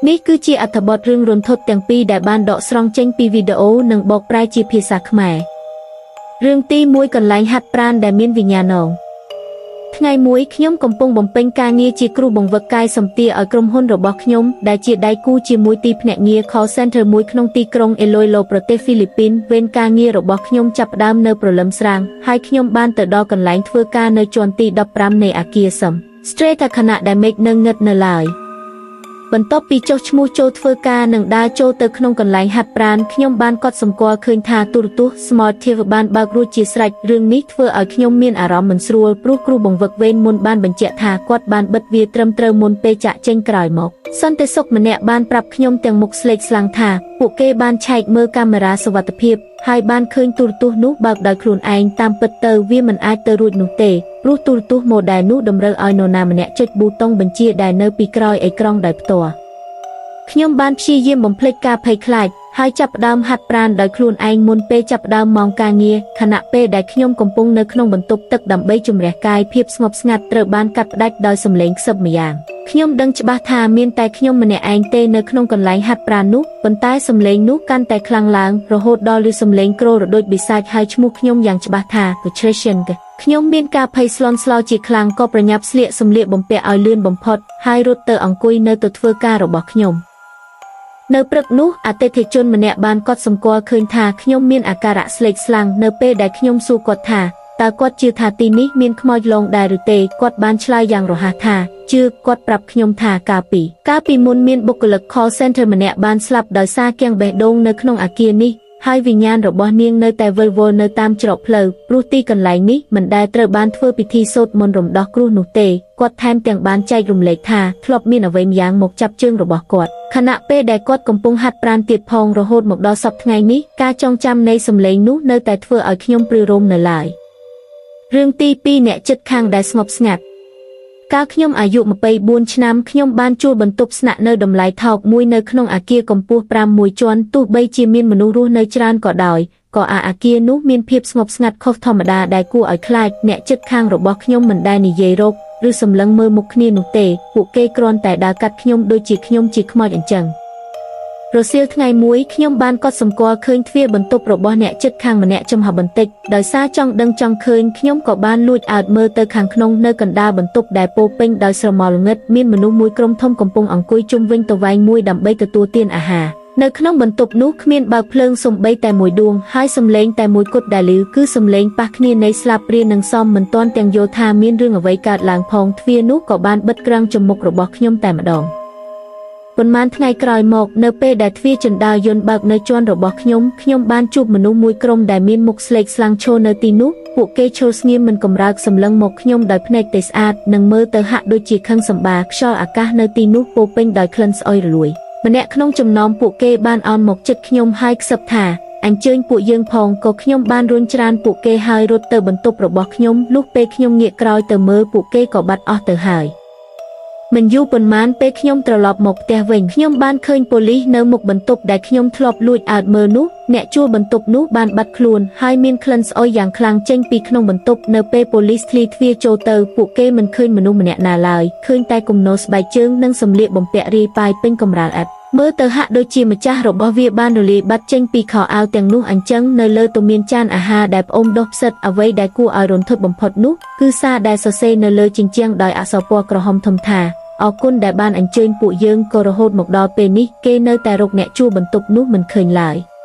នេះគឺជាអត្ថបទរឿងរន្ធត់ទាំងពីរដែលបានដកស្រង់ចេញពីវីដេអូនិងបកប្រែជាភាសាខ្មែររឿងទី1កន្លែងហាត់ប្រាណដែលមានវិញ្ញាណងថ្ងៃមួយខ្ញុំកំពុងបំពេញការងារជាគ្រូបង្វឹកកាយសម្ទាឲ្យក្រុមហ៊ុនរបស់ខ្ញុំដែលជាដៃគូជាមួយទីភ្នាក់ងារ call center មួយក្នុងទីក្រុងអេឡូយឡូប្រទេសហ្វីលីពីនវេនការងាររបស់ខ្ញុំចាប់ផ្ដើមនៅព្រលឹមស្រាងហើយខ្ញុំបានទៅដល់កន្លែងធ្វើការនៅជាន់ទី15នៃអគារសឹម Straight ខណៈដែលមេឃនៅងឹតនៅឡើយបន្ទាប់ពីចុះឈ្មោះចូលធ្វើការនិងដើរចូលទៅក្នុងកន្លែងហាត់ប្រាណខ្ញុំបានកត់សម្គាល់ឃើញថាទូរទស្សន៍ Smart TV បានបើករួចជាស្រេចរឿងនេះធ្វើឲ្យខ្ញុំមានអារម្មណ៍មិនស្រួលព្រោះគ្រូបង្វឹកវេនមុនបានបញ្ជាក់ថាគាត់បានបិទវាត្រឹមត្រូវមុនពេលចាក់ចេញក្រោយមកសន្តិសុខម្នាក់បានប្រាប់ខ្ញុំទាំងមុខស្លេកស្លាំងថាពួកគេបានឆែកមើលកាមេរ៉ាសុវត្ថិភាពហើយបានឃើញទូរទស្សន៍នោះបើកដោយខ្លួនឯងតាមពិតទៅវាមិនអាចទៅរួចនោះទេព្រោះទូរទស្សន៍ model នោះតម្រូវឲ្យនរណាម្នាក់ចុចប៊ូតុងបញ្ជាដែលនៅពីក្រោយអេក្រង់ដោយផ្ទាល់ខ្ញុំបានព្យាយាមបំភ្លេចការភ័យខ្លាចហើយចាប់ផ្ដើមហាត់ប្រាណដោយខ្លួនឯងមុនពេលចាប់ផ្ដើមម៉ោងការងារខណៈពេលដែលខ្ញុំកំពុងនៅក្នុងបន្ទប់ទឹកដើម្បីជម្រះកាយភាពស្ងប់ស្ងាត់ត្រូវបានកាត់ផ្តាច់ដោយសំឡេងខ្សឹបម្យ៉ាងខ្ញុំដឹងច្បាស់ថាមានតែខ្ញុំម្នាក់ឯងទេនៅក្នុងកន្លែងហាត់ប្រាណនោះប៉ុន្តែសំឡេងនោះកាន់តែខ្លាំងឡើងរហូតដល់ឮសំឡេងគ្រោរដូចបិសាចហើយឈ្មោះខ្ញុំយ៉ាងច្បាស់ថា Patrician ខ្ញុំមានការភ័យស្លន់ស្លោជាខ្លាំងក៏ប្រញាប់ស្លៀកសម្លៀកបំពាក់ឲ្យលឿនបំផុតហើយរត់ទៅអង្គុយនៅទៅធ្វើការរបស់ខ្ញុំនៅព្រឹកនោះអតិថិជនម្នាក់បានកត់សម្គាល់ឃើញថាខ្ញុំមានអាការៈស្លេកស្លាំងនៅពេលដែលខ្ញុំសួរគាត់ថាតើគាត់ជឿថាទីនេះមានខ្មោចលងដែរឬទេគាត់បានឆ្លើយយ៉ាងរហ័សថាជឿគាត់ប្រាប់ខ្ញុំថាកាលពីមុនមានបុគ្គលិក call center ម្នាក់បានស្លាប់ដោយសារគាំងបេះដូងនៅក្នុងអគារនេះហើយវិញ្ញាណរបស់នាងនៅតែវិលវល់នៅតាមច្រកផ្លូវព្រោះទីកន្លែងនេះមិនដែលត្រូវបានធ្វើពិធីសូត្រមន្តរំដោះគ្រោះនោះទេគាត់ថែមទាំងបានចែករំលែកថាធ្លាប់មានអ្វីម្យ៉ាងមកចាប់ជើងរបស់គាត់ខណៈពេលដែលគាត់កំពុងហាត់ប្រាណទៀតផងរហូតមកដល់សប្តាហ៍ថ្ងៃនេះការចងចាំនៃសម្លេងនោះនៅតែធ្វើឲ្យខ្ញុំព្រឺរោមនៅឡើយរឿងទី2អ្នកចិត្តខាងដែលស្ងប់ស្ងាត់កាលខ្ញុំអាយុ24ឆ្នាំខ្ញុំបានជួលបន្ទប់ស្នាក់នៅតម្លៃថោកមួយនៅក្នុងអគារកម្ពស់5មួយជាន់ទោះបីជាមានមនុស្សរស់នៅច្រើនក៏ដោយក៏អាអគារនោះមានភាពស្ងប់ស្ងាត់ខុសធម្មតាដែលគួរឲ្យខ្លាចអ្នកចិត្តខាងរបស់ខ្ញុំមិនដែលនិយាយរកឬសម្លឹងមើលមុខគ្នានោះទេពួកគេគ្រាន់តែដើរកាត់ខ្ញុំដូចជាខ្ញុំជាខ្មោចអញ្ចឹងរសៀលថ្ងៃមួយខ្ញុំបានកត់សម្គាល់ឃើញទ្វារបន្ទប់របស់អ្នកចិត្តខាងម្នាក់ចំហបន្តិចដោយសារចង់ដឹងចង់ឃើញខ្ញុំក៏បានលួចអើតមើលទៅខាងក្នុងនៅកណ្ដាលបន្ទប់ដែលពោពេញដោយស្រមោលងឹតមានមនុស្សមួយក្រុមធំកំពុងអង្គុយជុំវិញតវែងមួយដើម្បីទទួលទានអាហារនៅក្នុងបន្ទប់នោះគ្មានបើកភ្លើងសំបីតែមួយដួងហើយសំឡេងតែមួយគត់ដែលឮគឺសំឡេងប៉ះគ្នានៃស្លាបព្រានិងសមមិនទាន់ទាំងយល់ថាមានរឿងអ្វីកើតឡើងផងទ្វារនោះក៏បានបិទក្រាំងចំមុខរបស់ខ្ញុំតែម្ដងប៉ុន្មានថ្ងៃក្រោយមកនៅពេលដែលទ្វារជណ្ដើរយន្តបើកនៅជាន់របស់ខ្ញុំខ្ញុំបានជួបមនុស្សមួយក្រុមដែលមានមុខស្លេកស្លាំងឈរនៅទីនោះពួកគេឈរស្ងៀមមិនកម្រើកសម្លឹងមកខ្ញុំដោយភ្នែកទេស្អាតនិងមើលទៅហាក់ដូចជាខឹងសម្បាខ្យល់អាកាសនៅទីនោះពោពេញដោយក្លិនស្អុយរលួយម្នាក់ក្នុងចំណោមពួកគេបានអោនមកចិត្តខ្ញុំហើយខ្សឹបថាអញ្ជើញពួកយើងផងក៏ខ្ញុំបានរុញច្រានពួកគេហើយរត់ទៅបន្ទប់របស់ខ្ញុំលុះពេលខ្ញុំងាកក្រោយទៅមើលពួកគេក៏បាត់អស់ទៅហើយមិនយូរប៉ុន្មានពេលខ្ញុំត្រឡប់មកផ្ទះវិញខ្ញុំបានឃើញប៉ូលីសនៅមុខបន្ទប់ដែលខ្ញុំធ្លាប់លួចអើតមើលនោះអ្នកជួលបន្ទប់នោះបានបាត់ខ្លួនហើយមានក្លិនស្អុយយ៉ាងខ្លាំងចេញពីក្នុងបន្ទប់នៅពេលប៉ូលីសធ្លីទ្វារចូលទៅពួកគេមិនឃើញមនុស្សម្នាក់ណាឡើយឃើញតែគំនរស្បែកជើងនិងសម្លៀកបំពាក់រាយប៉ាយពេញកម្រាលឥដ្ឋមើលទៅហាក់ដូចជាម្ចាស់របស់វាបានរលាយបាត់ចេញពីខោអាវទាំងនោះអញ្ចឹងនៅលើទមានចានអាហារដែលផ្អូមដុះផ្សិតអ្វីដែលគួរឲ្យរន្ធត់បំផុតនោះគឺសារដែលសរសេរនៅលើជញ្ជាំងដោយអក្សរពណ៌ក្រហមធំថាអរគុណដែលបានអញ្ជើញពួកយើងក៏រហូតមកដល់ពេលនេះគេនៅតែរកអ្នកជួលបន្ទប់នោះមិនឃើញឡើយ។